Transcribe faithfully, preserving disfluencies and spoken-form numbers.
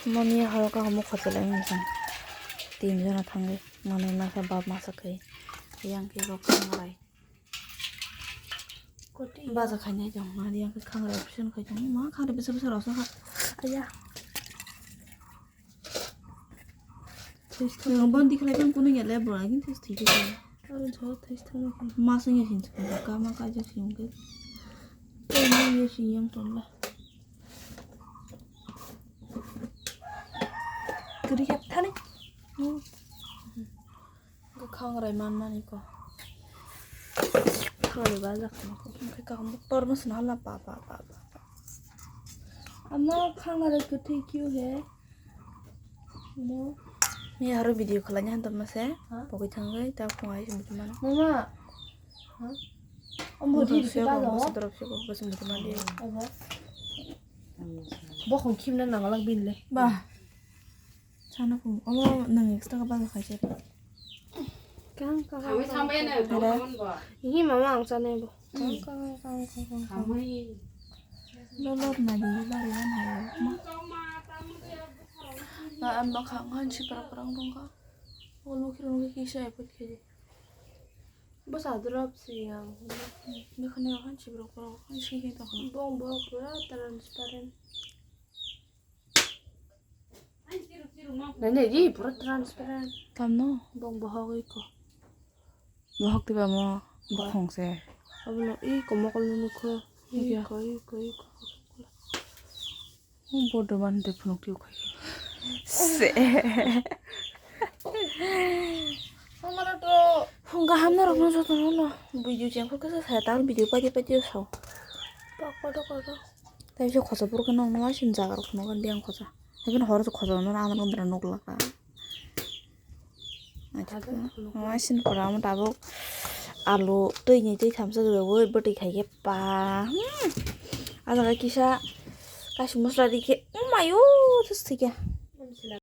Moni haro ka homo khotolai mung san. Tin jona thangwi. Moni masa bab masa kai. Yang ke rok khangrai. Baja khainai jong mani yang ke khangrai option khai jong ma khangrai bisa bisa rasa ha. Aya. Yang bandi khalai kan kuning ya le bora gin thes thik thik. Aro jho thes thang. Masing ya sin ka ma ka ja sin ke. Ko ma ya sin yang ton la. Kiri kep thani. Kwkhwrang rai man mani ko. Khwrang bai bajak kha ko. Hwnkhe kaham tormo swnam hala pa pa pa pa pa. Ama khwrang rai kwthwi kyu he. Mo. Ni aro video khlaina han tongma se. Ha? Pogwi thangwi ta khwng ai simi mano. Mama. Ha? Omo di se ba lo. Bosa drop se ko bosa mutu mali. Abo. Bokhong khimna nangalak binle. Ba. Sana phung. Omo nang extra ka baga khaise. Kang kang. Kami sampai na. Ada. Ini mama ang sana bo. Kang kang kang kang kang. Kami. Lolor na di lari han hayo. Ma. Na an ma khang han si parang parang dong ka. Olo kiro ngi kisa epot kiri. Bwsa drop si yang. Bekhane han si borok borok han si khe tong. Bong bo pura transparent. Nene, i pura transparent. Tamno? Bong bohok iko. Bohok tiba mo bokhong se. Abono i komokol nukho. Iya. Iko, iko, iko. Bodo man de phunuk tiu khai. Se. Hwnka hamna rokno jotono no video chengkho kisa sa tal video paidi paidi sao. Pak koto koto. Tai se khosa purkhe nokno waising jaga rokno kan diang khosa. Haikhe horo se khosa no amar kondra nok laka. Waising pura amo tabuk alu twi ni twi thamsa gwi bwtwi khai khe pa. Hmm. Ah jaga kisa kaisa masla rikhe. Oh my, oh, just thikya.